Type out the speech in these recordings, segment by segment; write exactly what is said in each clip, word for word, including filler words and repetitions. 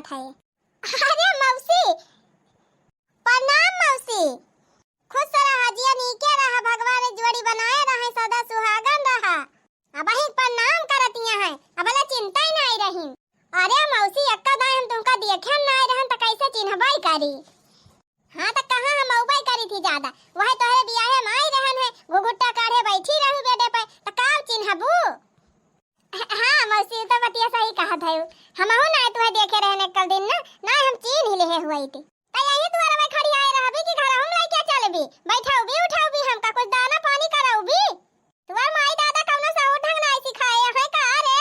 है। अरे मौसी, प्रणाम मौसी। खुश रहा, जिया नीके रहा, भगवान जोड़ी बनाए रहे, सदा सुहागन रहा। अबहीं प्रणाम करतिया है, अबले चिन्हतै नाहीं रहिन। अरे मौसी, एक्का दाईं हम तुमका देखे नाहीं रहन त कैसे चिन्हबै करी? हाँ त कहाँ हम अउबै करी थी ज्यादा, वही तोहरे बियाहे मा आई रहन है, घुघुट्टा काढ़े बैठी रहू बेडे पे, त का चिन्हबू? हाँ मौसी, त बतिया सही कहत है, हमहू नाहीं तुहे देखे रहन एक्कल दिन ना, नाहीं हम चिन्हि लेहे हुवै थी। त यही दुआरवै खड़ी आए रहबी कि घरहूँ मा लइके चलबी? बैठउबी उठउबी हमका, कुछ दाना पानी करउबी? तुहार माई दादा कउनो सहूर ढंग नाहीं सिखाए हैं का रे?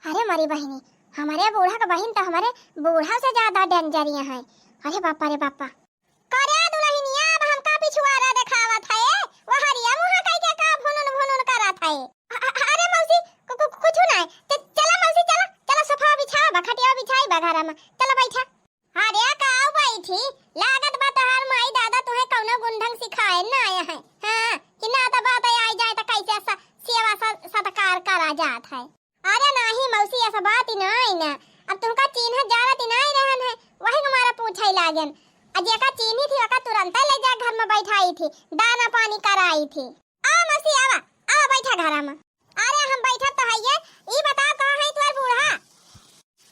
अरे मरी बहिनी, हमरे बूढ़ा क बहिन त हमरे बूढ़ा से ज्यादा डेंजरिया है। अरे बापा रे बापा। करे दुलहिनिया, अब हमका पिछुआरा देखावत है? वहरिया मुँह कइके का भुनुन भुनुन करत है? अ-, अ-, अरे मौसी, कु-, कु-, कुछु नाहीं। च-, चला मौसी, चला, चला सोफा बिछावा, खटिया बिछाई बा घर मा। चला बैठा। अरे का बैठी, लागत बा तोहार माई दादा तुहे कउनो गुण ढंग सिखाए नाहीं है। हाँ, कि ना त बात आई जाए त कैसे स-, सेवा स-, सत्कार करा जात है। अरे नाहीं मौसी, अस बात ही नाहीं ना, अब तुमका चिन्हत जानत ही नाहीं रहन है, वही क मारे पूछै लागेन। आ जेका चिन्ही थी ओका तुरंतै लइ जा घर मा बैठाई थी, दाना पानी कराई थी। आ मौसी आवा, आवा बैठा घरा मा। अरे हम बैठत त हइये, ई बताओ कहाँ है तुहार बूढ़ा?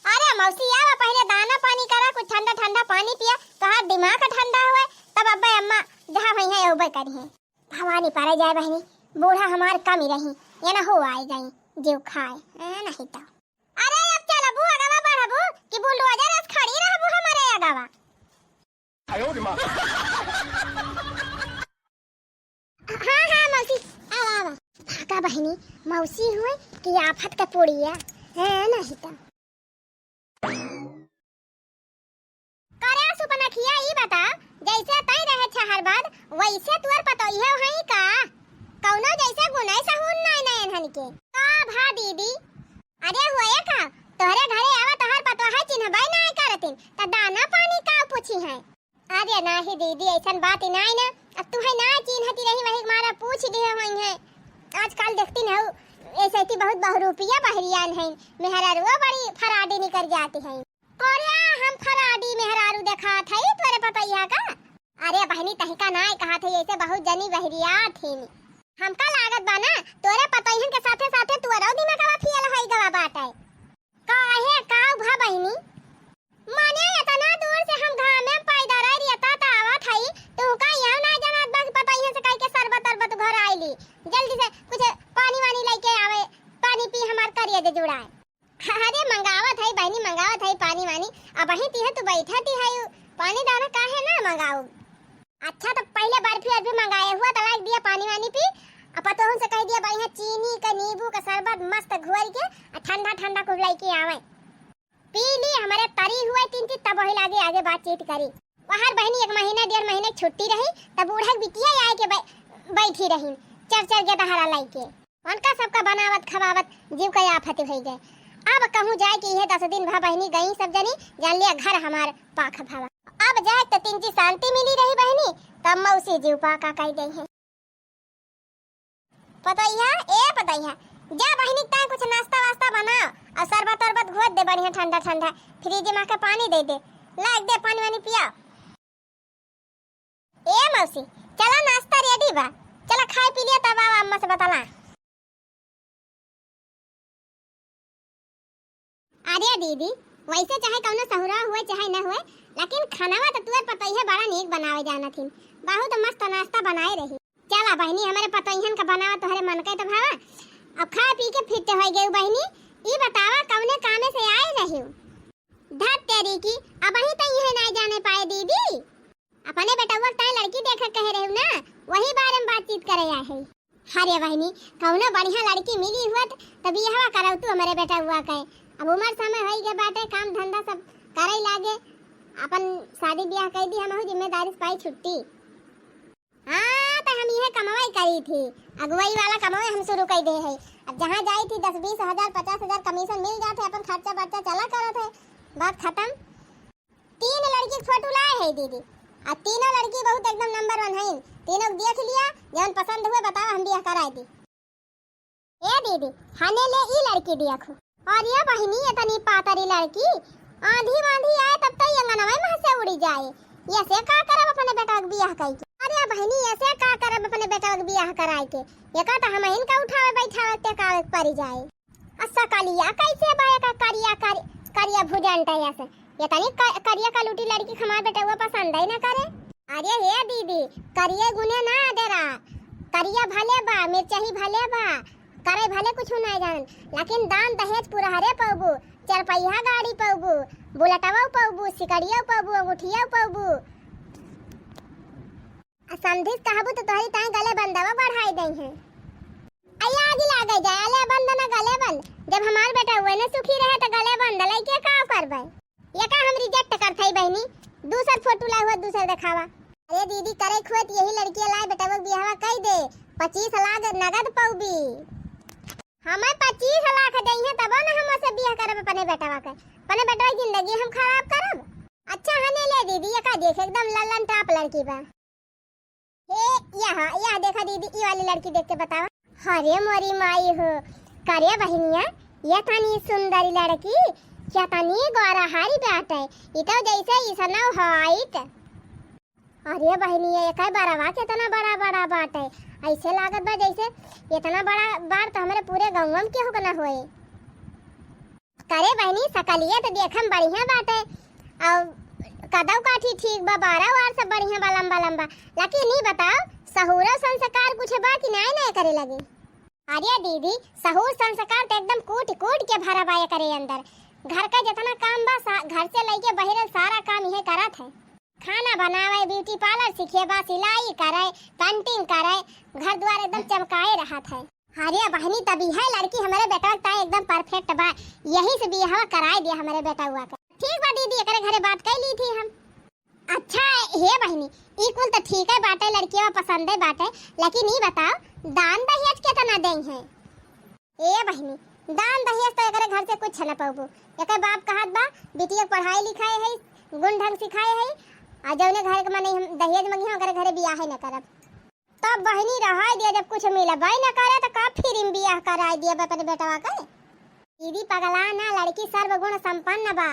अरे मौसी आवा, पहिले दाना पानी करा, कुछ ठंडा ठंडा पानी पिया, तोहार दिमाग ठंडा हुए, तब अब्बे अम्मा जहाँ होइहैं अउबै करिहैं। भवानी परे जाए बहिनी, बूढ़ा हमार कम ही रही, ये ना हो आई जाई, जीव खाए, ए, नहीं तो। अरे अब चलबू अगवा बढ़बू कि बुलडोजर अस खड़ी रहबू हमरे अगवा? हाँ, हाँ, मौसी, आवा, आवा। भागा बहिनी, मौसी हुए कि आफत के पुड़िया, है नहीं तो। करे सुपनखिया, ई बता, जैसे तै रहे छहर बाद, वैसे तुअर पतोहिया हई का? कौनो जैसे गुनाई सहून नाई नयन हन के। का भा दीदी? अरे हुए का, तोहरे घरे आवा तोहर पतोह चिन्हबे नाई करतिन, त दाना पानी का पूछी है? अरे नाही दीदी, ऐसन बात ही नाई ना। अब तुहे ना चिन्हती रही, वही मारा पूछ दिहे होइहैं। आजकल देखती न हो, ऐसे थी बहुत बहुरूपिया बहरियान हैं, मेहरारुआ बड़ी फराडी निकर जाती हैं। कोरिया हम फराडी मेहरारू देखात हई तोरे पतैया का? अरे बहिनी, तहिका नाई कहत हई, ऐसे बहुत जनी बहरियात हीं। हमका लागत बा ना, तोरे पतैहन के साथे साथे तोरो दिमागवा फियल होई गवा बाटे। काहे, का भा बहिनी? माने एतना दूर से हम घामे में पैदल रेता त आवत हई, तू का यहू ना जानत बा कि पतैहन से कहि के शरबत अरबत घर आइली, जल्दी से कुछ पानी वानी लइके आवे, पानी पी हमार करिया दे जुड़ाए। अरे मंगावत हई बहिनी, मंगावत हई पानी वानी, अबहीं तिहे तू बैठा ती हई, पानी दाना काहे ना मंगाऊ? अच्छा, त पहिले बर्फी वर्फी मंगाए हुआ, त लाइ दिया पानी वानी पी। अब पतोहन से कहि दिया, बढ़िया चीनी का, नींबू का शरबत मस्त घोर के, आ ठंडा ठंडा कुछ लइके आवे। पी ली, हमरे तरी हुए तीन चीज, तब वही लागे आगे बातचीत करी। वहार बहिनी एक महीना, डेढ़ महीने की छुट्टी रही, तब बूढ़ा के बिटिया आए के बै-, बैठी रही, चर चर के दहाड़ा लइके। उनका सबका बनावत खवावत जीव का आफत होइ गए। अब कहूँ जाए कि इहे दस दिन भा बहिनी गई सब जनी, जान लिया घर हमार पाख भवा। अब जाए त तिनकी शांति मिली रही बहिनी, तब मौसी जीव पाका कइ गई है। पतैया, ए पतैया, जा बहिनी ताई कुछ नाश्ता वास्ता बनाओ और शरबत अरबत घोट दे बढ़िया ठंडा ठंडा, फ्रिज में के पानी दे दे, लाग दे पानी वानी पिया। ए मौसी, चला नाश्ता रेडी बा, चला खाए पी लिया तब आवा अम्मा से बतला। अरे दीदी, वैसे चाहे कौनो सहुरा हुए चाहे न हुए, लेकिन खानावा तो तुअर पतोहिया बड़ा नीक बनावे जानत हिन। बहुत मस्त नाश्ता बनाए रही। चला बहिनी, हमरे पतोहियन का बनावा तोहरे मन के तो भावा। अब खा पी के फिट हो गई बहिनी। ई बतावा कौने कामे से आए रही? धत तेरी की, अबहीं तक यह ना जाने पाए दीदी। अपने बेटउआ के ताईं लड़की देखे कहे रहे ना, वही बारे में बातचीत करे आए है। अरे बहिनी, कौनो बढ़िया लड़की मिली हुआ त बियाहवा करौतू हमरे बेटउआ के। अब उमर समय होई गए बाटे, काम धंधा सब करे लागे, अपन शादी बियाह कइ दी, हमहू जिम्मेदारी से पाई छुट्टी। हाँ, त हम इहे कमवाई करी थी, अगुवाई वाला कमवाई हम शुरू कइ दे है। अब जहाँ जाई थी दस बीस हजार, पचास हजार कमीशन मिल जात है, अपन खर्चा बर्चा चला करत है, बात खत्म। तीन लड़की के फोटो लाए है दीदी, आ तीनों लड़की बहुत एकदम नंबर वन है। तीनों के देख लिया, जौन पसंद हुए बताओ, हम बियाह कराए दी। ए दीदी, हने ले ई लड़की देखो। और ये बहिनी, इतनी पातरी लड़की, आंधी वांधी आए तब तो ये अंगनवा में से उड़ी जाए। ये से का करब अपने बेटवा के बियाह कई के? अरे बहिनी, ये से का करब अपने बेटवा के बियाह कराए के? ये का तो हम इनका उठावे बैठावे टेकावे के पड़ी जाए। आ सकलिया कैसे बा एका करिया, करि-, करिया भुजंट है ऐसे? ये तनी क-, करिया कलूटी लड़की हमार बेटवा पसंद ही ना करे। अरे हे दीदी, करिया गुने ना डेरा, करिया भले बा, मिर्चही भले बा, करे भले कुछ ना जान, लेकिन दान दहेज पुरहरे पौबू, चरपैहा गाड़ी पौबू, बुलेटवा पौबू, सिकड़िया पौबू, अंगूठिया पौबू। आ समधिस कहबू तो तोहरी ताई गले बंदवा बढ़ाई दई है। अया आगी लागे जाए, ले बंद ना गले बंद। जब हमार बेटवा ने सुखी रहे तो गले बंद लइके का करबे? ये का हम reject करत हई बहिनी? दूसर फोटो ला हुआ, दूसर देखावा। अरे दीदी, करे खुए त यही लड़किया लाए बेटवा के बियाहवा कई दे, पच्चीस लाख नगद पौबी। हमें पच्चीस लाख देइहे तब ना हम ओसे बियाह करब अपने बेटवा के। अपने बेटवा की जिंदगी हम खराब करब? अच्छा हने ले दीदी, ये का देख एकदम लल्लन टाप लड़की बा। हे, यहाँ, यहाँ देखा दीदी, ई वाली लड़की देख के बतावा। अरे मोरी माई हो, करे बहिनिया, ये तनी सुंदरी लड़की, क्या तनी गोरा हारी बाटे, ई तो जैसे इसनौ हाइट। अरे बहिनिया, एकर बरवा केतना बड़ा बड़ा बाटे, ऐसे लागत बा जैसे इतना बड़ा बार तो हमरे पूरे गाँव में केहू के ना होए। करे बहिनी, सकलिए तो देखम बढ़िया बाटे, और कदव काठी ठीक बा, बारह वार सब बढ़िया बा, लंबा लंबा। लेकिन ई बताओ, सहूरो संस्कार कुछ बा कि नाय नाय करे लगे? अरे दीदी, सहूर संस्कार तो एकदम कूट कूट के भरा बा एकरे अंदर। घर का जितना काम बा, सा-, घर से लेके बहिरल सारा काम इहे करत है। खाना बनावे, beauty parlour सीखे बा, सिलाई करे, painting करे, घर द्वार एकदम चमकाए रहत है। अरे बहिनी, तब इहे लड़की हमरे बेटवा के ताई एकदम perfect बा, यही से बियाहवा कराए दिया हमरे बेटवा के। ठीक बा दीदी, एकरे घरे बात कर ली थी हम। अच्छा हे बहिनी, ई कुल तो ठीक है बाटे, लड़किया पसंद है बाटे, लेकिन ई बताओ, दान दहेज केतना देई है? ए बहिनी, दान दहेज तो एकरे घर से कुछ न पौबू। एकर बाप कहत बा, बिटिया के पढ़ाई लिखाए है, गुण ढंग सिखाए है, आ जौने घर के मने हम दहेज मंगिहा, ओकरे घरे बियाहे न करब। तब बहिनी रहाई दिया, जब कुछ मिलबे न करे तो का फिर बियाह कराए दिया अपने बेटवा के? दीदी पगला ना, लड़की सर्वगुण संपन्न बा।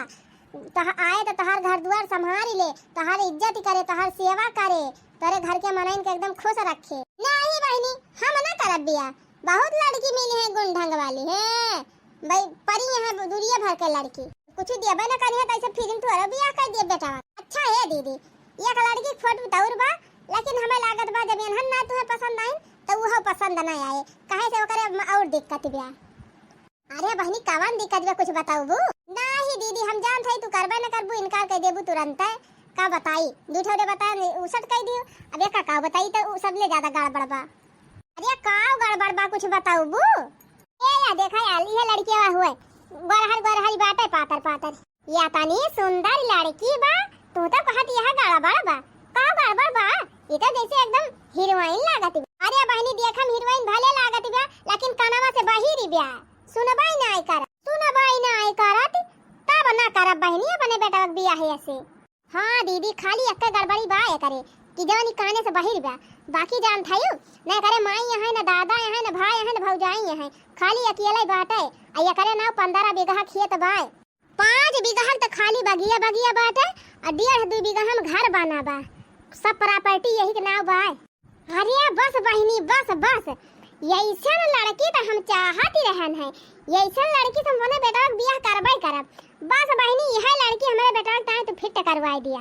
तह आए तो तोहार घर दुआर संभारी ले, तोहार इज्जत करे, तोहार सेवा करे, तोरे घर के मनइन के एकदम खुश रखे। नहीं बहिनी, हम ना करब बियाह। बहुत लड़की मिली है गुण ढंग वाली है भाई, परी यहाँ दुनिया भर के लड़की। कुछ देबे न करिहे तो ऐसे फिर तोहरो बियाह कर दिए बेटा। अच्छा हे दीदी, एक लड़की के फोटो तौर बा, लेकिन हमें लागत बा जब इन्हन ना तुहे पसंद आइन तो उहो पसंद ना आए, काहे से ओकरे म-, और दिक्कत बा। अरे बहिनी, कवन दिक्कत बा, कुछ बताउबू? नाही दीदी, हम जानत हई तू करबे न करबू, इनकार कर देबू तुरंत। का बताई, दू ठो रे बता उसट कर दियो। अब एक का बताई तो उ सबले ज्यादा गड़बड़ बा। अरे का गड़बड़ बा, कुछ बताउबू? ए या देखा यार, ये लड़किया हुए, गोरहर गोरहर बाटे, पातर पातर। या तनी सुंदर लड़की बा, तू तो कहत यह गड़बड़ बा। का गड़बड़ बा? ई तो जैसे एकदम हीरोइन लागत बा। अरे बहिनी, देख हम हीरोइन भले लागत बा, लेकिन कनवा से बहिरी बा। सुनबाई नाय करत, सुनबाई नाय करत, तब ना करब बहिनी अपने बेटवा के बियाह ऐसे। हाँ दीदी, खाली एक गड़बड़ी बा एकरे कि जवन ई काने से बहिर बा, बाकी जानत हयू, न एकरे माई यहाँ, न दादा यहाँ, न भाई यहाँ, न भौजाई यहाँ, खाली अकेले बाटे। आ एकरे नाव पन्द्रह बीघा खेत बा। पाँच बीघा त खाली बगिया बगिया बाटे, आ डेढ़ दू बीघा हम घर बना बा, सब property यही के नाव बा। अरे बस बहिनी, बस बस, यैसन लड़की त हम चाहत ही रहन है, यैसन लड़की से हम अपने बेटवा के बियाह करबे करब। बस बहिनी, यह लड़की हमारे बेटवा के ताई तू फिट करवाई दिया।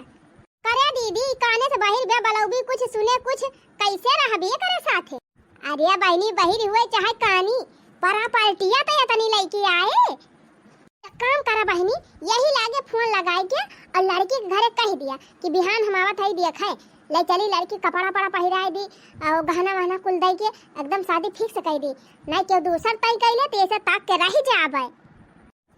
करे दीदी, काने से बहिर बे बलौबी, कुछ सुने कुछ, कैसे रहबे करे साथे? अरे बहिनी, बहिर हुए चाहे कानी, property या तो इतनी लइके आए। एक काम करा बहिनी, यही लागे फोन लगाए के और लड़की के घरे कह दिया कि बिहान हम आवत हई देखे, ले चली लड़की कपड़ा पड़ा पहिराए दी और गहना वहना कुल दे के एकदम शादी fix कर दी, नहीं केहू दूसर तय कैले तो ऐसे ताक के रह जाबे।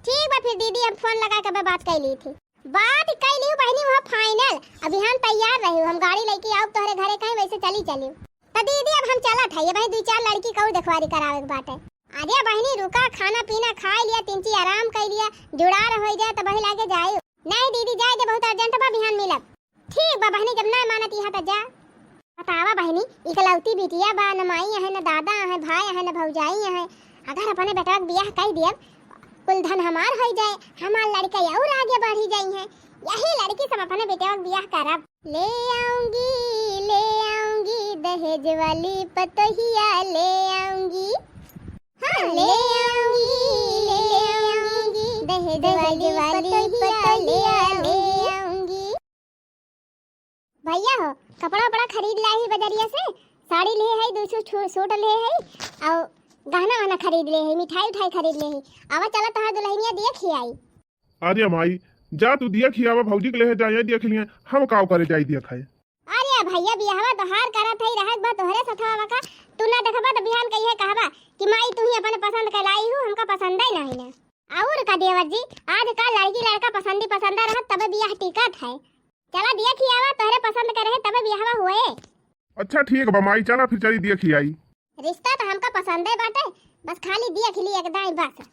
ठीक बा फिर दीदी, हम फोन लगा के अबे बात कर ली थी। बात कर लियो बहिनी, वह final। अभी हम तैयार रही, हम गाड़ी लेके आउब तोहरे घरे कहीं, वैसे चली चलियो। तो दीदी अब हम चलत है, ये भाई दो चार लड़की का और देखवारी करावे के बाटे। अरे बहिनी रुका, खाना पीना खाए लिया, तीन चीज आराम कर लिया, जुड़ार हो जाए तो वही लागे जाए। नहीं दीदी जाए दे, बहुत urgent बा, बिहान मिलब। ठीक बा बहिनी, जब ना मानत यहाँ तो जा। बतावा बहिनी, इकलौती बिटिया बा, न माई है, न दादा है, भाई है, न भौजाई है। अगर अपने बेटवा के बियाह कर दियब, कुल धन हमार होइ जाए, हमार लड़का और आगे बढ़ी जाई हैं। यही लड़की से हम अपने बेटवा के बियाह करब। ले आऊंगी, ले आऊंगी दहेज वाली पतोहिया, ले आऊंगी। हाँ, ले आऊंगी, ले आऊंगी दहेज वाली पतोहिया, ले आऊंगी। भैया हो, कपड़ा उपड़ा खरीद लाई बजरिया से, साड़ी ले है, दो सौ छू-, सूट ले है, और गहना वहना खरीद ले है, मिठाई उठाई खरीद ले है। आवा चला तोहार दुल्हनिया देख ही आई। अरे माई, जा तू देख ही आवा, भौजी के ले है, जा ये देख लिए, हम काव करे जाई देख है। अरे भैया, बियाहवा तोहार करत है, रहत बा तोहरे सथवा बा का, तू ना देखबा तो बिहान कहिए कहबा कि माई तू ही अपन पसंद के लाई हूँ, हमका पसंद है नहीं ना। और का देवर जी, आज का लड़की लड़का पसंदी पसंदा रहत तबे बियाह टिकत है। चला देख ही आवा, तोहरे पसंद के रहे तबे बियाहवा हुए। अच्छा ठीक बा माई, चला फिर चली देख ही आई। रिश्ता तो हमका पसंदे बाटे, बस खाली देख ली एक दाई बस।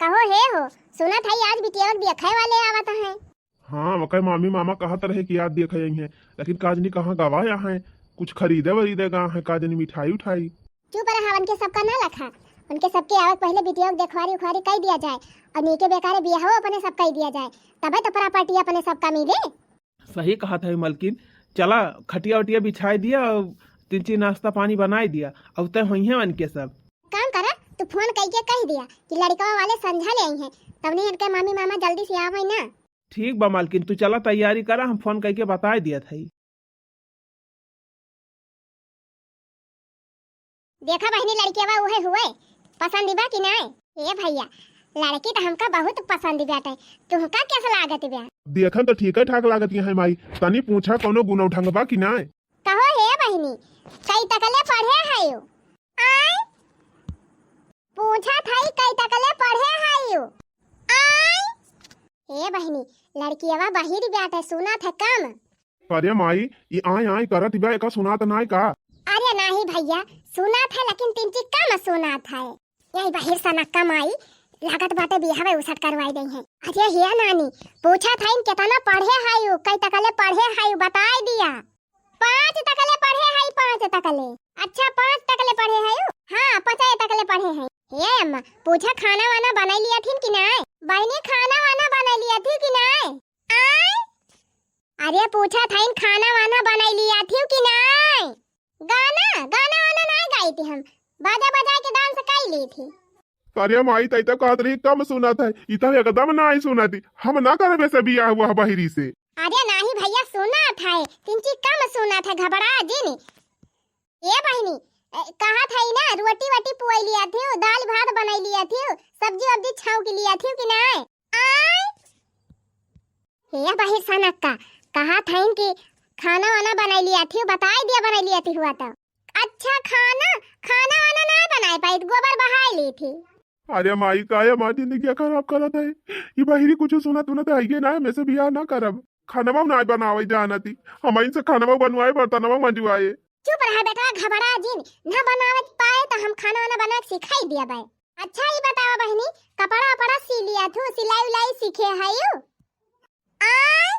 कहो हे हो, सुनत है आज बिटिया के देखे वाले आवत हैं। हाँ, वकै मामी मामा कहत रहे कि आज देखे आई हैं, लेकिन काजनी कहाँ गवा हैं, कुछ खरीदे वरीदे गा हैं, काजनी मिठाई उठाई। चुप रहा, उनके सबका ना लखा, उनके सबके आवत पहले बिटिया के देखवारी उखवारी कई दिया जाए और नीके बेकारे बियाहो अपने सब कई दिया जाए, तबे तो प्रॉपर्टी अपने सबका मिले। सही कहत है मलकिन, चला खटिया उटिया बिछाई दिया और तिनची नाश्ता पानी बनाई दिया, और तय होइहें उनके सब। काम करा, तू फोन कई के कह दिया कि लड़कवा वाले संझा ले आई हैं, तब नहीं इनके मामी मामा जल्दी से आवे ना। ठीक बा मलकिन, तू चला तैयारी करा, हम फोन कई के बताई दिया था। देखा बहिनी, लड़किया उहे हुए, पसंद बा कि नाय? ए भैया, लड़की तो हमका बहुत पसंद बाटे, तुमका कैसा लागत बा? देखन तो ठीक ठाक लागत है माई, तनी पूछा कौनो गुनो ढंग बा कि नाय? कहो हे बहिनी, कई तकले पढ़े है यू? आय? पूछा था कई तकले पढ़े है यू? आय? ए बहिनी, लड़किया बहिर बाटे, सुनत है कम। अरे माई, ई आय आय करत बा, एका सुनात नाय का? अरे नाही भैया, सुनात है, लेकिन तिनची कम सुनात है। यही बहिर सनक्का माई, लागत बाटे बियाहवे उसट करवाई दई है। अरे हे नानी, पूछत हईन केतना पढ़े हयू, कई तकले पढ़े हयू, बताई दिया। पाँच तकले पढ़े हई, पाँच तकले। अच्छा, पाँच तकले पढ़े हयू? हाँ, पाँचे तकले पढ़े हई। हे अम्मा, पूछा खाना वाना बनाई लिया थीन कि नाय? बहिनी, खाना वाना बनाई लिया थी कि नाय? आय? अरे पूछा थाइन खाना वाना बनाई लिया थी कि नाय? गाना, गाना वाना नाय गाई थी हम, बाजा बजा के डांस कई ली थी। अरे माई, तई तो कहत रही कम सुनत है, ई तो एकदम नाय सुनती। हम ना करबे से बियाह हुआ बहिरी से। अरे नाही भैया, सुनत है, तिनची कम सुनत है, घबरा जिन। ए बहिनी, ए, कहत है ना, रोटी वोटी पुआई लिया थी, दाल भात बनाई लिया थी, सब्जी वब्जी छौंक लिया थी कि नाय? आय? हे बहिर सनक्का, कहत हईन कि खाना वाना बनाई लिया थी, बताई दिया बनाई लिया थी हुआ तो। अच्छा, खाना, खाना वाना ना बनाए पाई, गोबर बहाई ली थी। अरे माई, काहे हमार जिंदगी खराब करत है? ई बहिरी कुछ सुनत उनत है ये ना, हमें से बियाह ना करब। खानवा ना बनावे जानती, हम इनसे खानवा बनवाए, बर्तनवा मंजवाए। चुप रहा बेटवा, घबरा जिन, ना बनावे पाए तो हम खाना वाना बना के सिखाई दिया बाय। अच्छा, ई बतावा बहिनी, कपड़ा उपड़ा सी लिया थू, सिलाई उलाई सीखे है यू? आय?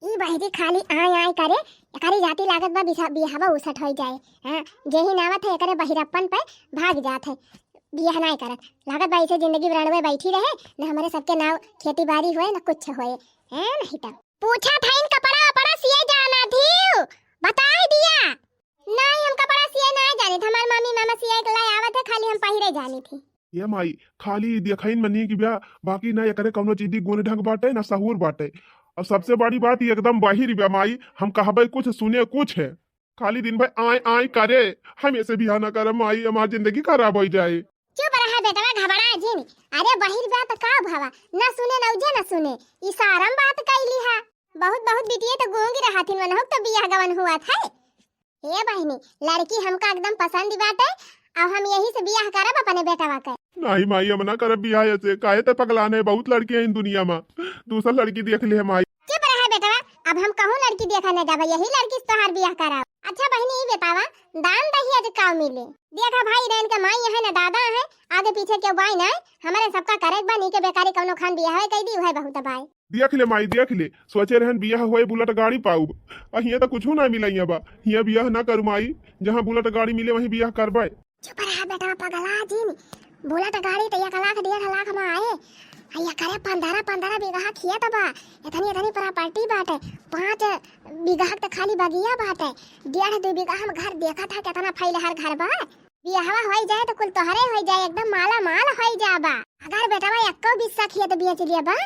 ई बहिरी खाली आय आय करे, एकरी जाति लागत बा बिसा-, बियाहवा उसट होई जाए। हाँ, जेही नावत है एकरे बहिरप्पन पे भाग जात है, बियाह नाय करत। लागत बा इसे जिंदगी ब्रांडवे बैठी रहे, न हमरे सबके नाव खेती बाड़ी होए, न कुछ होए। हैं, नहीं तो। पूछा था इन कपड़ा वपड़ा सिए जाना थी, बताई दिया। नहीं, हम कपड़ा सिए ना जानी थे, हमार मामी मामा सिए के लाई आवत है, खाली हम पहिरे जानी थी। ये माई, खाली देखइन मनी की ब्या, बाकी ना एकरे कौनो चीज की गुण ढंग बाटे, ना सहूर बाटे। और सबसे बड़ी बात, ये एकदम बहिर ब्या माई, हम कहबे कुछ, सुने कुछ है। खाली दिन भर आय आय करे, हम ऐसे बियाह ना करब माई, हमार जिंदगी खराब होई जाए। चुप रहा बेटवा, घबरा जिन। अरे बहिर ब्या त का भवा, ना सुने ना उजे ना सुने, ई सारम बात कैली है। बहुत बहुत बिटिये तो गूंगी रहथिन, वनहुक तो बियाह गवन हुआ था। हे बहिनी, लड़की हमका एकदम पसंद बाटे, अब हम यही से बियाह करब अपने बेटवा के। नहीं माई, हम ना करब बियाह ऐसे, काहे ते पगलान है, बहुत लड़की है इन दुनिया में, दूसर लड़की देख ले माई। चुप रहे बेटवा, अब हम कहूँ लड़की देखा न जाबे, यही लड़की से तोहार बियाह कराब। अच्छा बहिनी, ई बतावा, दान दहेज का मिले? देखा भाई, रहन के माई है न दादा है, आगे पीछे केहू बाई ना, हमारे सबका करे के बा, नीके बेकारी कौनो खान बियाह कई दी, वह बहुत बाय। देख ले माई, देख ले, सोचे रहन बियाह होए बुलेट गाड़ी पाउब, आ हियां त कुछू ना मिलैया बा। हियां बियाह ना करू माई, जहाँ बुलेट गाड़ी मिले वहीं बियाह करबे। चुप रहा बेटा, पगला जिन। बुलेट गाड़ी त एक लाख डेढ़ लाख मा आए, आ एकरे पन्द्रह पन्द्रह बीघा खेत बा, इतनी इतनी प्रॉपर्टी बाटे, पाँच बीघा त खाली बगिया बाटे, डेढ़ दो बीघा हम घर देखत है, कितना फैलहर घर बा। बियाहवा होई जाए त कुल तोहरे होई जाए, एकदम माला माल होई जाबा। अगर बेटवा एक्को बिस्सा खेत बेच लिया बा,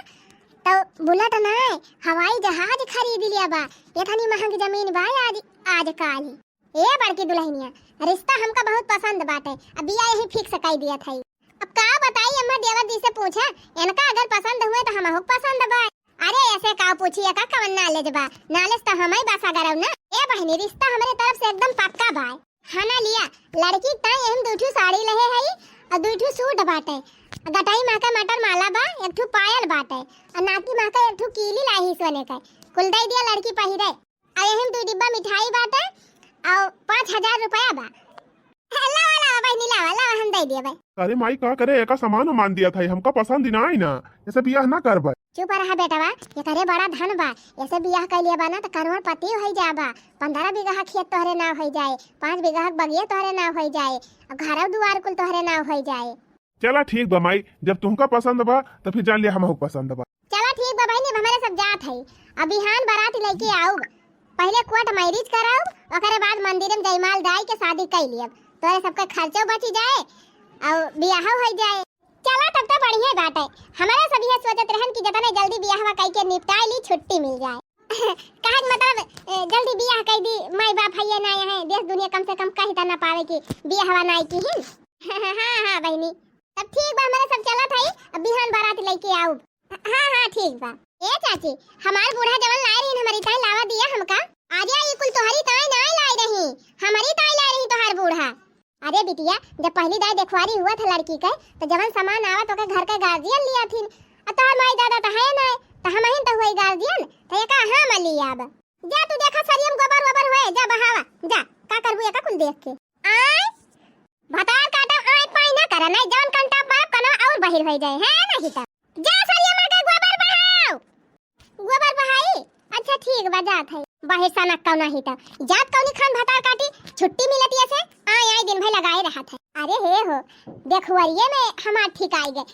त बुलेट नाय, हवाई जहाज खरीद लिया बा। इतनी महंगी जमीन बा आज, आजकल। ए बड़की दुल्हनिया, रिश्ता हमका बहुत पसंद बाटे, अब बियाह यही फिक्स कई दिया था। अब का बताई अम्मा, देवर जी से पूछा, इनका अगर पसंद हुए त हमहू के पसंद बा। अरे ऐसे का पूछी, एका कवन नॉलेज बा? नॉलेज त हमई बा सगरव ना। ए बहिनी, रिश्ता हमरे तरफ से एकदम पक्का बा। हाँ ना लिया, लड़की ताई एहम दू ठू साड़ी लहे हई और दू ठू सूट बाटे। गटाई माँ का मटर माला बा, एक ठू पायल बाटे और नाती माँ का एक ठू कीली लाई ही सोने का। कुल दे दिया लड़की पहिरे। और एहम दू डिब्बा मिठाई बाटे और पाँच हजार रुपया बा। लावा, लावा बहिनी, लावा, लावा, हम दे दिया भाई। अरे माई, का करे, एका सामान मान दिया था, हमका पसंद ही ना आई ना, ऐसे बियाह ना करबे। चुप रहा बेटवा, एकरे बड़ा धन बा, ऐसे बियाह कर लिया बा ना त करोड़पति हो जाबा। पन्द्रह बीघा खेत तोहरे नाव हो जाए, पाँच बीघा बगिया तोहरे नाव हो जाए, और घर दुआर कुल तोहरे नाव हो जाए। चला ठीक बा माई, जब तुमका पसंद बा त फिर जान लिया हमहू के पसंद बा। चला ठीक बा बहिनी, अब हमरे सब जात है, अब बिहान बारात लेके आउब, पहले कोर्ट मैरिज कराउब, ओकरे बाद मंदिर में जयमाल दाई के शादी कर लियब, तोरे सबके खर्चो बची जाए और बियाह हो जाए। चला तब तो बढ़िया बात है, हमारा सब यह सोचत रहन कि जितने जल्दी बियाहवा कई के निपटाई ली, छुट्टी मिल जाए। कहे के मतलब, ए, जल्दी बियाह कर दी, माई बाप है ये ना, यहाँ देश दुनिया कम से कम कही त ना पावे कि बियाहवा ना की ही। हाँ हाँ बहिनी, तब ठीक बा, हमारे सब चलत हई, अब बिहान बारात लेके आउब। हाँ हाँ ठीक बा। ए चाची, हमार बूढ़ा जवन लाए रही हमारी ताई लावा दिया हमका। अरे ई कुल तोहरी ताई नाई लाए रही, हमारी ताई लाए रही तोहार बूढ़ा। अरे बिटिया, जब पहली दाई देखवारी हुआ था लड़की के, तो जवन सामान आवत ओके घर के गार्जियन लिया थिन, और तोहार माई दादा तो है ना, तो हम ही तो हुई गार्जियन, तो ये का हम लिया अब। जा तू देखा सरियम गोबर वोबर हुए, जा बहावा, जा, का करबू एका कुल देख के। आय, भतार काटा आय पाई ना करा, नहीं जवन कंटा मारब कनवा और बहिर हो जाए, है नहीं तो। जा सरिया मार के गोबर बहाओ। गोबर बहाई? अच्छा ठीक बा, जात है। बहिर सनक कौना ही तो। जात कौनी खान भतार काटी, छुट्टी मिलत ये से, आय आय दिन भर लगाए रहत है। अरे हे हो, देखुवरिये में हमार ठीक आई गए।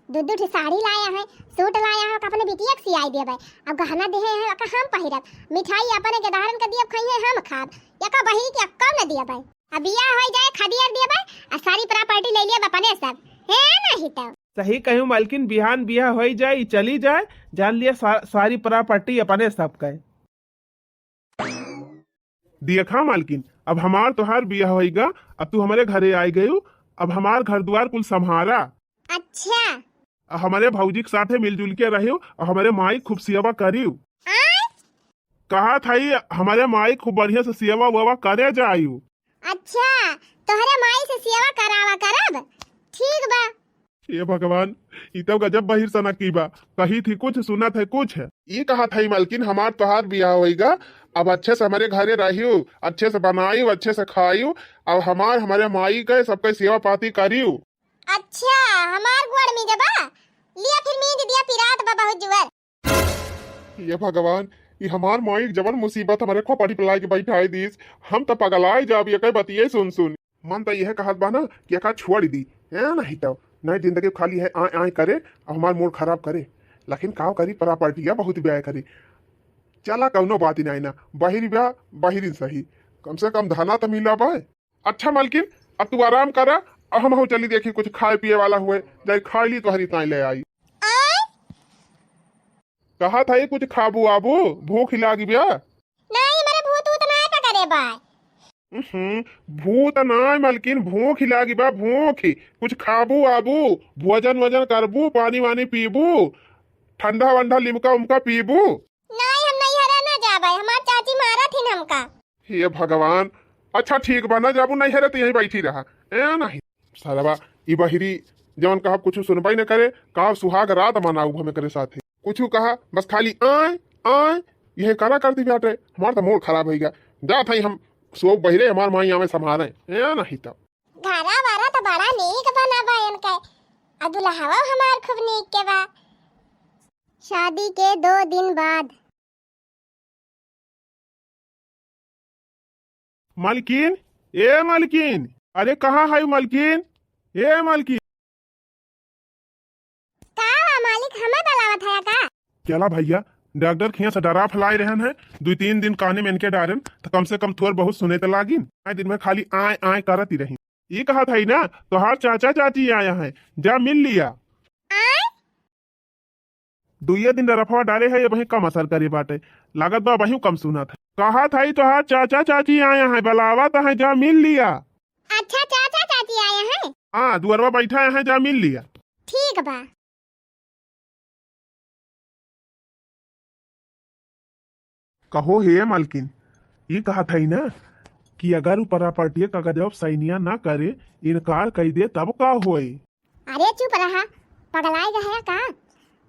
दू दू ठे साड़ी लाया है, सूट लाया है, अपने बिटिया के सियाई देबे। अब गहना देहे हैं, ओका हम पहिरब। मिठाई अपने गेदहरन के दियब, खइहे हम खाब। एका बहिरी के अक्का न दियबे। अब बियाह होई जाए, खदियर दियबे, आ सारी प्रॉपर्टी ले लियब अपने सब। है नहीं तो। सही कहू मालकिन, बिहान बियाह होई जाए, चली जाए, जान लिया सा-, सारी प्रॉपर्टी अपने सब के। देखा मालकिन, अब हमार तोहार बियाह होइगा, अब तू हमरे घरे आइ गयू, अब हमार घर दुआर कुल संभारा। अच्छा। आ हमरे भौजी के साथे मिलजुल के रहियो, और हमरे माई खूब सेवा करियो। आय? कहा था ये, हमरे माई खूब बढ़िया से सेवा वेवा करे जाइयो। अच्छा, तोहरे माई से सेवा करावा करब, ठीक बा। हे भगवान, ई तो गजब बहिर सनक की बा। कही थी कुछ, सुनत है कुछ। ई कहा था ई मालकिन, हमार तोहार बियाह होइगा, अब अच्छे से हमरे घरे रहियो, अच्छे से बनाइयो, अच्छे से खाइयो, अब हमार, हमरे माई के सबके सेवा पाती करियो। अच्छा, हमार गोड़ मीजबा? लिया फिर मीज दिया, पिरात बा बहुत जुअर। हे भगवान, ई हमार माई जवन मुसीबत हमरे खोपड़ी पे लाइके बैठाई दीस, हम तो पगलाए जाब एके बतिये सुन सुन। मन तो यह कहत बा ना कि एका छोड़ दी, है नहीं तो, नहीं जिंदगी खाली है आय आय करे, अब हमार मूड खराब करे। लेकिन का करी, प्रॉपर्टिया बहुत ब्याय करी। चला कौनो बात ही नहीं ना, बहिरी ब्या, बहिरी सही, कम से कम धना तो मिला बा। अच्छा मालकिन, अब तू आराम करा, अब हमहू चली देखी कुछ खाए पिए वाला हुए, जाई खाई ली तोहरी ताई ले आई। आय? कहा था ये कुछ खाबू आबू, भूख ही लागी ब्या। नहीं, मेरे भूत ऊत ना पकड़े बा। हम्म, भूत ना मालकिन, भूख ही लागी बा, भूख ही। कुछ खाबू आबू, भोजन वोजन करबू, पानी वानी पीबू, ठंडा वंडा लिमका उमका पीबू। नहीं, हम नैहरा ना जाबे, हमार चाची मारत हिन हमका। हे भगवान, अच्छा ठीक बा, ना जाबू नैहरे तो यहीं बैठी रहा। ए नहीं, सरवा, ई बहिरी जवन कहा कुछ सुनबे न करे, का सुहाग रात मनाऊ हमें करे साथे। कुछ कहा, बस खाली आय, आय, यह करा करती बाटे, हमार तो मूड खराब होइगा। जात हई हम सो बहिरे, हमार माई आवे संभाले। ए नहीं तो। घरा बारा तो बड़ा नीक बना बा इनके, आ दुल्हवा हमार खूब नीक के बा। शादी के दो दिन बाद। मालकिन, ए मालकिन। अरे कहाँ है मलकिन? ए मलकिन। का बा मालिक, हमें बुलावत है का? चला भैया, डॉक्टर खिया से डरा फैलाए रहन है, दुई तीन दिन काने में इनके डारेन, त कम से कम थोर बहुत सुने त लागिन। आए दिन भर खाली आए आए करत ही रही। ई कहत है ना, तोहार चाचा चाची आया है, जा मिल लिया। आए? दुइये दिन डरफवा डाले है, अबहीं कम असर करे बाटे, लागत बा अबहीं कम सुनत है। कहत है तोहार चाचा चाची आया है, बुलावत है, जा मिल लिया। अच्छा, चाचा चाची आया है? हाँ, दुअरवा बैठा है, जा मिल लिया। ठीक बा। कहो हे मलकिन, ई कहत है ना कि अगर उ प्रॉपर्टी कागजवा साइनिया ना करे, इनकार कई दे, तब का होए? अरे चुप रहा, पगलाए गया है का?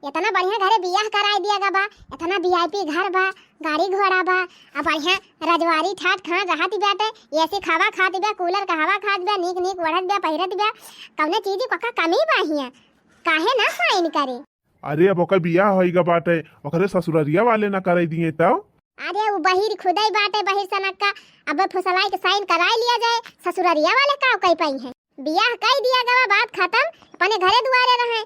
इतना बढ़िया घरे बियाह कराए दिया गा बा, इतना वीआईपी घर बा, गाड़ी घोड़ा बा, आ बढ़िया रजवारी ठाट खान रहत बाटे, एसी क हवा खात बा, कूलर क हवा खात बा, नीक नीक ओढ़त बा, पहिरत बा, कौनो चीज क का कमी बा हियां? काहे ना साइन करे? अरे अब ओकर बियाह होई गा बाटे, ओकरे ससुररिया वाले ना कराई दिए तब? अरे उ बहिर खुदई बाटे, बहिर सनक्का, अब फुसलाई के साइन कराई लिया जाए, ससुररिया वाले का कई पाई हैं? बियाह कई दिया गवा, बात खत्म, अपने घरे दुआरे रहे,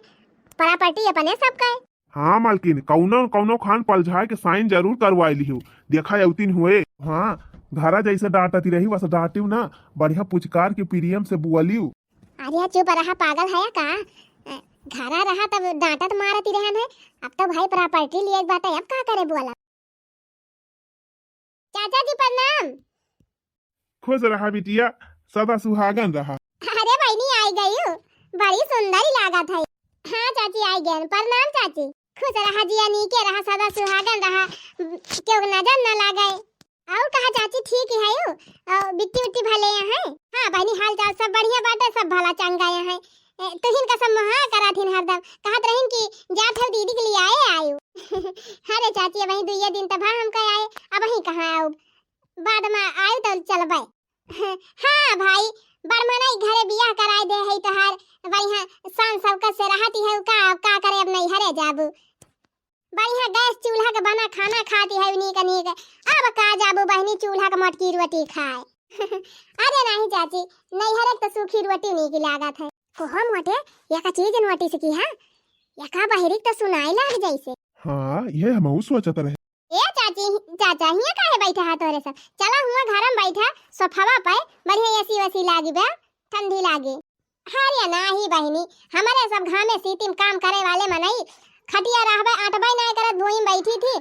प्रॉपर्टी अपने सब कहे। हाँ मालकिन, कौनो कौनो खान पलझाए के साइन जरूर करवाई लिहू, देखा अउतिन हुए। हाँ, घरा जैसे डांटती रही वैसे डांटियो ना, बढ़िया पुचकार के प्रेम से बुअलियो। अरे चुप रहा, पागल है का? अ, घरा रहा तब डांटत मारती रहन है, अब तो भाई प्रॉपर्टी लिए बाटे, अब का करे बोला? चाचा जी प्रणाम। खुश रहा बिटिया, सदा सुहागन रहा। अरे बहिनी आई गई हो, बड़ी सुंदर ही लागत है। हाँ चाची आई गई, प्रणाम चाची। खुश रहा जिया, नीके रहा, सदा सुहागन रहा, केहू नजर न लागे। और कहा चाची ठीक ही है हो? और बिट्टी उट्टी भले हैं? हाँ बहिनी, हाल चाल सब बढ़िया बाटे, सब भला चंगा हैं। ए, तुहिन का सब मुहा करत हिन हरदम, कहत रहिन कि जात हो दीदी के लिए आए आयु। अरे चाची, अबहीं दुइये दिन तब हम कह आए, अबहीं कहाँ आउब, बाद में आयु तो चलबे। हाँ भाई, बड़मनई घरे बियाह कराए दे है तोहार, बढ़िया शान शौकत से रहती है, का, का करे अब नैहरे जाबू। बढ़िया गैस चूल्हा के बना खाना खाती है नीक नीक। अब का जाबू बहिनी चूल्हा के मटकी रोटी खाए। अरे नहीं चाची, नैहरे के तो सूखी रोटी नीक लागत है। कोहो मोटे, या का चीज नोटिस की है? या का बहिरी के तो सुनाई लाग जैसे। हाँ, ये हमहू सोचत रहे। ए चाची, चाचा, हियां काहे बैठा है तोरे सब? चला हुआ घर में बैठा, सोफावा पे, बढ़िया एसी वेसी लागी बा, ठंडी लागी। अरे नाही बहिनी, हमरे सब घामे सीती में काम करे वाले मनई, खटिया रहबे, अटबे नाय करत, भुई में बैठी थी।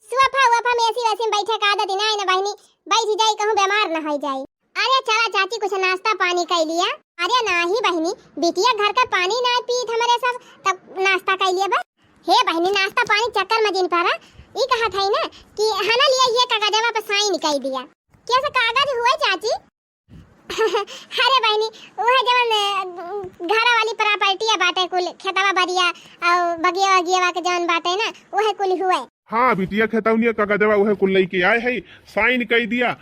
सोफा वोफा में एसी वेसी में बैठे का आदत नाय न बहिनी, बैठ जाई, कहूँ बीमार न होई जाई। अरे चला चाची, कुछ नाश्ता पानी कई लिया। अरे नाही बहिनी, बिटिया घर का पानी नाय पीत हमरे सब, तब नाश्ता कई लिया बस। हे बहिनी, नाश्ता पानी चक्कर में जिन पड़ा, ई कहत है ना कि हना लिया ये कागजवा पे साइन कई दिया। कैसे कागज हुए चाची? अरे बहिनी, उहे जवन, अ, घरा वाली प्रॉपर्टिया बाटे कुल, खेतवा बरिया और बगिया वगिया के जवन बाटे ना, उहे कुल हुए। हाँ बिटिया, खेतौनिया कागजवा उहे कुल लइके आए है, साइन कई दिया।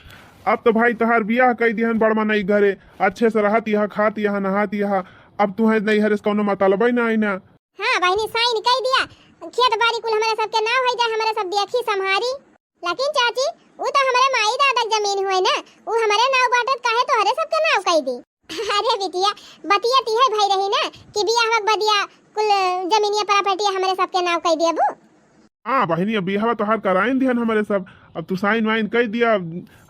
अब तो भाई तोहार बियाह कई दिहन बड़मनई घरे, अच्छे से रहत यहाँ, खात यहाँ, नहात यहाँ। अब तुहे नैहरे से कौनो मतलबे ना आई ना। हाँ बहिनी, साइन कई दिया, खेत बारी कुल हमरे सबके नाव होई जाए, हमरे सब देखी संभारी। लेकिन चाची, उ तो हमरे माई दादा के जमीन हुए ना, उ हमरे नाव बाटे, काहे तोहरे सबके नाव कई दी? अरे बिटिया, बतिया तिहे भई रही ना कि बियाह के बदिया कुल जमीनिया प्रॉपर्टी हमरे सबके नाव कई देबू। हाँ बहिनी, अब बियाहवा तोहार कराइन दिहन हमरे सब, अब तू साइन वाइन कई दिया,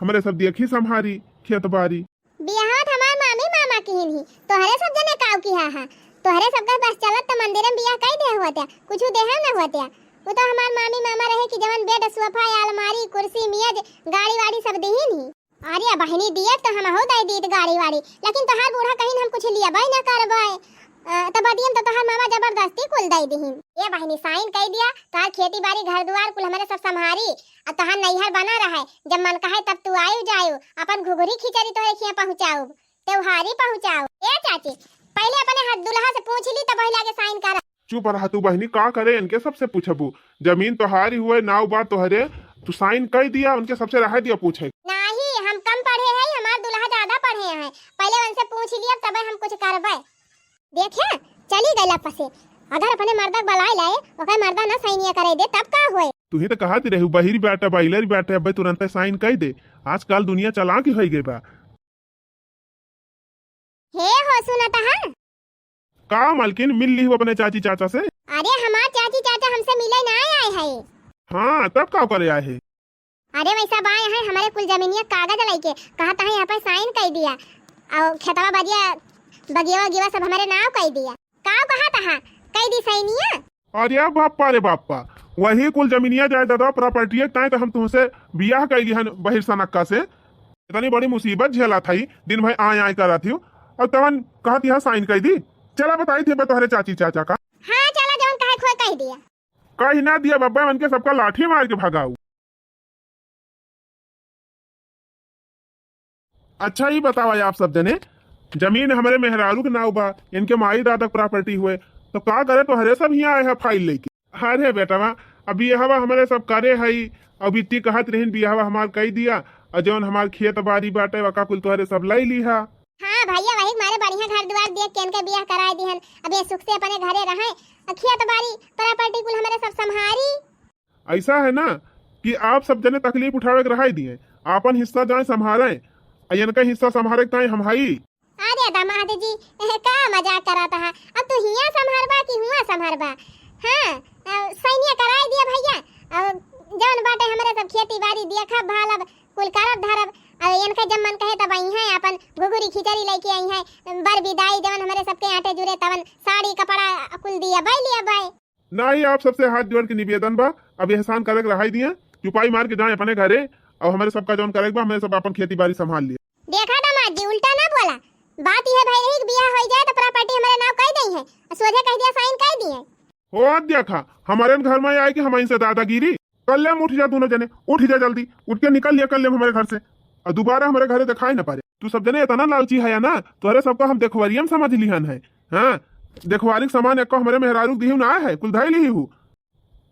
हमरे सब देखी संभारी खेत बारी। बियाहवा त हमार मामी मामा किहिन ही, तोहरे सब जने काव किहा हा। तोहरे सब के बस चलत त मंदिर में बियाह कई दे होत्या, कुछ देहे न होत्या। उ तो हमार मामी मामा रहे कि जवन बेड, सोफा, अलमारी, कुर्सी, मेज, गाड़ी वाड़ी सब दिहिन ही। अरे बहिनी, दिए तो हमहू दे दीत गाड़ी वाड़ी, लेकिन तोहार बूढ़ा कहिन हम कुछ लियबे न करबे। अ, त बदियन त तोहार मामा जबरदस्ती कुल दे दिहिन। ए बहिनी, साइन कई दिया, तोहार खेती बाड़ी घर दुआर कुल हमरे सब संभारी, आ तोहार नैहर बना रहे, जब मन कहे तब तू आयु जायु, अपन घुघरी खिचड़ी तोहरे खिया पहुँचाउब, त्योहारी पहुँचाउब। ए चाची, पहिले अपने हाथ दुल्हा से पूछ ली तब वही लागे साइन करा। चुप रहा तू बहिनी, का करे इनके सबसे पूछबू? जमीन तोहारी हुए, नाव बा तोहरे, तू साइन कई दिया, उनके सबसे रहे दिया पूछे। नाही, हम कम पढ़े हैं, हमार दुल्हा ज्यादा पढ़े हैं, पहिले उनसे पूछ लिया तबे हम कुछ करबे। देखे, चली गइला पसे। अगर अपने मर्दा के बलाए लाए, ओकर मर्दा ना साइनिया करे दे, तब का होए? तू ही तो कहत रहू, बहिरी बाटे, बाइलर बाटे, अबे तुरंते साइन कई दे। आजकल दुनिया चालाक ही होई गई बा। हे हो, सुनत हा? का मलकिन, मिल लिहू अपने चाची चाचा से? अरे, हमार चाची चाचा हमसे मिले ना आए है। हाँ, तब का करे आए है? अरे, वैसा बाय है, हमरे कुल जमीनिया कागज लइके, कहत है यहाँ पर साइन कइ दिया, और खेतवा बजिया, बगिया वगिया सब हमरे नाव कइ दिया। का कहत हा, कइ दी साइनिया? अरे बाप्पा रे बाप्पा, वही कुल जमीनिया जायदादवा प्रॉपर्टी ताई तो हम तुमसे बियाह कइ लिहन बहिर सनक्का से। इतनी बड़ी मुसीबत झेलत हई, दिन भर आय आय करत हियो, और तवन कहत यहाँ साइन कइ दी। चला बताई थे तोहरे चाची चाचा का। हाँ, चला, जवन कहे खोए कह दिया। कह ना दिया बब्बा, मन के सबका लाठी मार के भगाऊ। अच्छा, ई बतावा आप सब जने, जमीन हमरे मेहरारू के नाव बा, इनके माई दादा के प्रॉपर्टी हुए, तो का करे तोहरे सब हियाँ आए है फाइल लेके? अरे बेटवा, अब बियाहवा हमरे सब करे हई, अब इतनी कहत रहिन बियाहवा हमार कई दिया, और जौन हमार खेत बारी बाटे वका कुल तोहरे सब लई लिहा। हाँ भैया, वही मारे बढ़िया घर दुआर देख के इनके बियाह कराए दिहन, अब ये सुख से अपने घरे रहे, और खेत बारी प्रॉपर्टी कुल हमरे सब संभारी। ऐसा है ना कि आप सब जने तकलीफ उठावे के रहाई दिए, आपन हिस्सा जाए संभारे, आ इनका हिस्सा संभारे के ताई हम हई। अरे दामाद जी, एह, का मजाक करत हा? अब तू हियाँ संभारबा कि हुआँ संभारबा? हाँ, अ, सैनिया कराई दिया भैया, और जौन बाटे हमरे सब खेती बाड़ी देखब भालब, कुल करब धरब, और इनका जब मन कहे तब आई हैं, अपन घुघुरी खिचड़ी लेके आई हैं, बर बिदाई जवन हमरे सबके आटे जुरे तवन साड़ी कपड़ा कुल दिया बाई लिया बाई। नाही, आप सबसे हाथ जोड़ के निवेदन बा, अब एहसान करे के रहाई दिया, चुपाई मार के जाए अपने घरे, और हमरे सबका जौन करे के बा, हमरे सब अपन खेती बाड़ी संभाल लिया। देखा दामाद जी, उल्टा ना बोला, बात यह भई रही कि बियाह होई जाए तो प्रॉपर्टी हमरे नाव कई दई है, और सोझे कह दिया साइन कई दिए। हो देखा, हमरे घर में आए कि हम इनसे दादागिरी कर ले। उठ जा दोनों जने, उठ जा जल्दी, उठ के निकल लिया कर ले हमरे घर से, और दोबारा हमरे घरे दिखाई ना पड़े। तू सब जने इतना लालची है ना, तोहरे सबका हम देखवरियम समझ लिहन है। हाँ, देखवारी के सामान एको हमरे मेहरारू के दिहू ना है, कुल धई लिहू।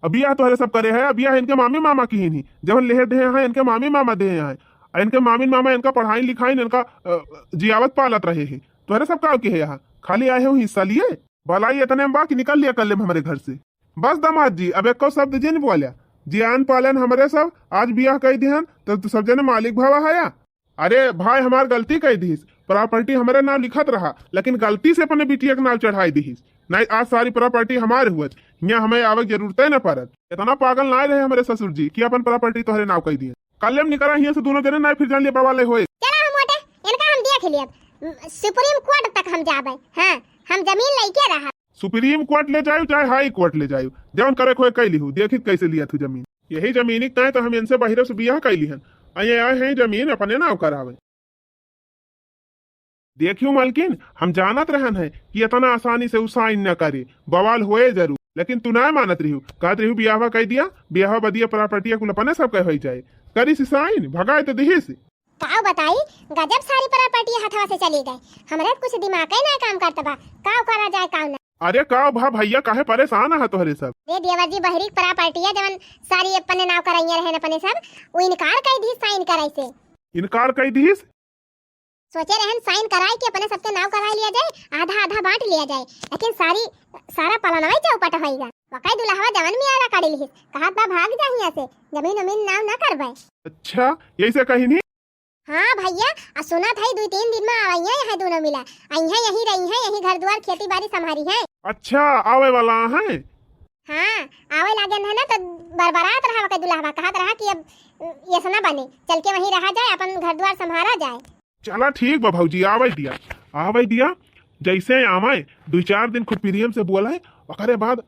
अब बियाह तोहरे सब करे है, अब बियाह इनके मामी मामा किहिन ही, जवन लेहे देहे हैं इनके मामी मामा देहे हैं, आ इनके मामी मामा इनका पढ़ाई लिखाई इनका, अ, जियावत पालत रहे हैं। तोहरे सब का के है यहाँ, खाली आए हो हिस्सा लिए। भलाई इतने में बा कि निकल लिया कर लेम हमरे घर से। बस दामाद जी, अब एको शब्द जिन बोल्या, जियान पालन हमरे सब, आज बियाह कई दिहन, तो तू सब जने मालिक भवा हया। अरे भाई, हमार गलती कई दिहिस, प्रॉपर्टी हमरे नाव लिखत रहा, लेकिन गलती से अपने बिटिया के नाव चढ़ाई दिहिस, नहीं आज सारी प्रॉपर्टी हमारे हुअत, हियाँ हमें आवे के जरूरते न पड़त। इतना पागल ना रहे हमरे ससुर जी कि अपन प्रॉपर्टी तोहरे नाव कई दिए। कल हम निकला हियाँ से दोनों जने, नहीं फिर जान लिए बवाले होए। चला हम मोटे, इनका हम देख लेब, सुप्रीम कोर्ट तक हम जाबे। हाँ, हम जमीन लेके रहा। सुप्रीम कोर्ट ले जायु चाहे हाई कोर्ट ले जायु, जौन करे खोए कई लिहू, देखित कैसे लिया तू जमीन। यही जमीन के ताई तो हम इनसे बहिरे से बियाह कई लिहन, आ ये आए हैं जमीन अपने नाव करावे। देखियो मालकिन, हम जानत रहन है कि इतना आसानी से उ साइन न करे, बवाल होए जरूर, लेकिन तू ना मानत रहियो, कहत रहियो बियाहवा कई दिया, बियाहवा बदिया प्रॉपर्टी कुल अपने सब कहे होई जाए, करी सी साइन, भगाए तो दिही सी। काव बताई, गजब सारी प्रॉपर्टी हथवा से चली गई। हमरे कुछ दिमाग ही ना काम करत बा, काव करा जाए काव ना। अरे काव भा भैया, काहे परेशान है तोहरे सब? रे देवर जी, बहरी प्रॉपर्टी है जवन सारी अपने नाव कराइए रहन अपने सब, वो इनकार कर दी साइन कराई से। इनकार कर दी? सोचे रहन साइन कराई के अपने सबके नाव कराई लिया जाए, आधा आधा बांट लिया जाए, लेकिन सारी, सारा पलनवा ही चौपट होइगा। वकाई दुल्हवा जवन मियारा काढ़ी लिहिस, कहत बा भाग जा हियां से, जमीन उमीन नाव ना करबे। अच्छा, यही से कही नहीं? हाँ भैया, आ सुनत है दुई तीन दिन में आवइया यहाँ दोनों मिला, आई हैं यहीं रही हैं, यहीं घर द्वार खेती बाड़ी संभारी हैं। अच्छा, आवे वाला है? हाँ, आवे लागन है ना तो बरबरात रहा वके दुल्हवा, कहत रहा कि अब ये सना बने, चल के वहीं रहा जाए, अपन घर द्वार संभारा जाए। चला ठीक बा भौजी, आवे दिया, आवे दिया। जैसे आवे, दुई चार दिन खूब प्रेम से बोले, ओकरे बाद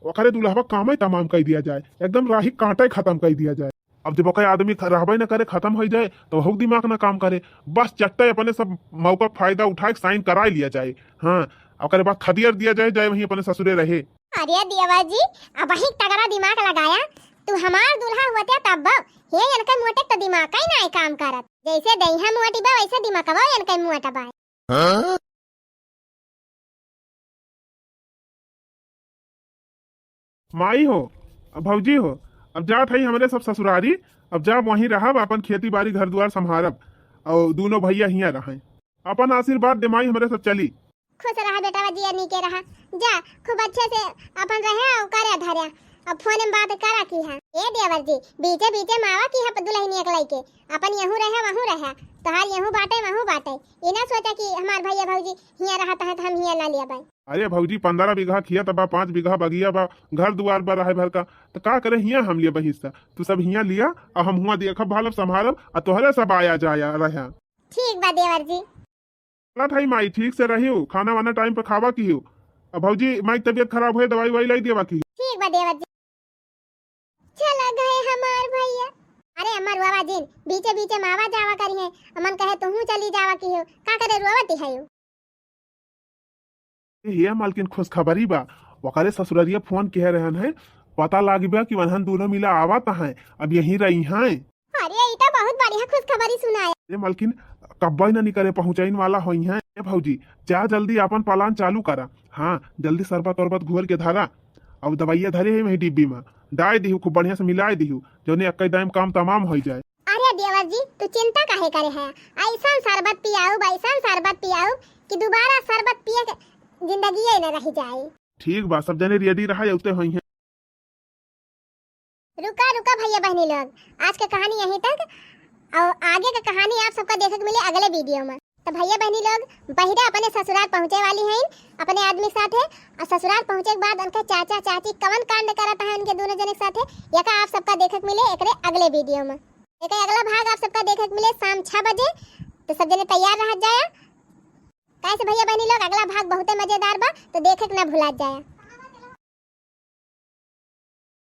ओकरे दुल्हवा कामे तमाम कई दिया जाए, एकदम राही कांटे खत्म कई दिया जाए। अब जब ओकर आदमी ख-, रहबे न करे, खत्म हो जाए, तो वहू दिमाग ना काम करे। बस चट्टे अपने सब मौका फायदा उठाए के साइन कराए लिया जाए। हाँ, ओकरे बाद खदियर दिया जाए, जाए वहीं अपने ससुरे रहे। अरे देवा जी, अब वही तगड़ा दिमाग लगाया, तू हमार दूल्हा होते तब बा। हे इनके मोटे तो दिमाग ही ना काम करत, जैसे देहा मोटी बा वैसे दिमागवा इनके मोटा बा। हाँ? माई हो, अब भौजी हो, अब जात हई हमरे सब ससुरारी, अब जा वहीं रहब, अपन खेती बाड़ी घर दुआर संभारब, और दोनों भैया हियां रहें। अपन आशीर्वाद दे माई, हमरे सब चली। खुश रहा बेटा, जिया नीके रहा, जा खूब अच्छे से अपन रहे और करे धरे, अब फोन में बात करा की है। ए देवर जी, बीचे बीचे मावा की है दुल्हनिया के लइके, अपन यहूँ रहे वहूँ रहे, तोहार यहू बाटे, वहू बाटे। ई ना सोचा कि हमार भैया भौजी हियाँ रहत हैं, त हम हियाँ ना लिया बाई। अरे भौजी, पन्द्रह बीघा खेत बा, पाँच बीघा बगिया बा, घर दुआर बा रहे भर का, त का करे हियाँ हम लिया बहिस्सा? तू सब हियाँ लिया, आ हम हुआँ देखब, भालब, संभालब, आ तोहरे सब आया जाया रहे। ठीक बा देवर जी। चलत हई माई, ठीक से रहियो, खाना वाना टाइम पे खावा किहियो। अब भौजी, माई के तबीयत खराब होए, दवाई वाई लाई देवा किहियो। ठीक बा देवर जी। चला गए हमार भैया। अरे अमर बाबा जी, बीचे बीचे में आवा जावा करिहे, अमन कहे तुहू चली जावा किहियो, का करे रोवत हयो? ए, हे मालकिन, खुशखबरी बा। ओकरे ससुररिया फोन किहे रहन है, पता लागिबा कि वनहन दोनों मिला आवत हैं, अब यहीं रही हैं। अरे, ई तो बहुत बढ़िया खुशखबरी सुनाया। ए मालकिन, कब्बे न निकरे पहुँचइन वाला होई हैं। ए भौजी, जा जल्दी आपन प्लान चालू करा। हाँ, जल्दी शरबत उरबत घोर के धरा। अब दवाइया धरे है वही डिब्बी में, डाय दिहू, खूब बढ़िया से मिलाए दिहू, जौने एक्के दाम काम तमाम होई जाए। अरे देवर जी, तू चिंता काहे करे है? ऐसन शरबत पियाउब, ऐसन शरबत पियाउब कि दोबारा शरबत पिए के जिंदगिये न रह जाए। ठीक बा, सब जने ready रहा, अउते होई हैं। रुका, रुका भैया बहनी लोग, आज के कहानी यहीं तक, और आगे के कहानी आप सबका देखे के मिले अगले video में। तो भैया बहनी लोग, बहिरा अपने ससुराल पहुँचे वाली हैं अपने आदमी के साथे, और ससुराल पहुँचे के बाद उनके चाचा चाची कवन कांड करत हैं उनके दोनों जने के साथे, यका आप सबका देखे के मिले एकरे अगले video में। एकर अगला भाग आप सबका देखे के मिले शाम छह बजे, तो सब जने तैयार रह जाया। कैसे भैया बहनी लोग, अगला भाग बहुते मजेदार बा, तो देखे के ना भुला जाया।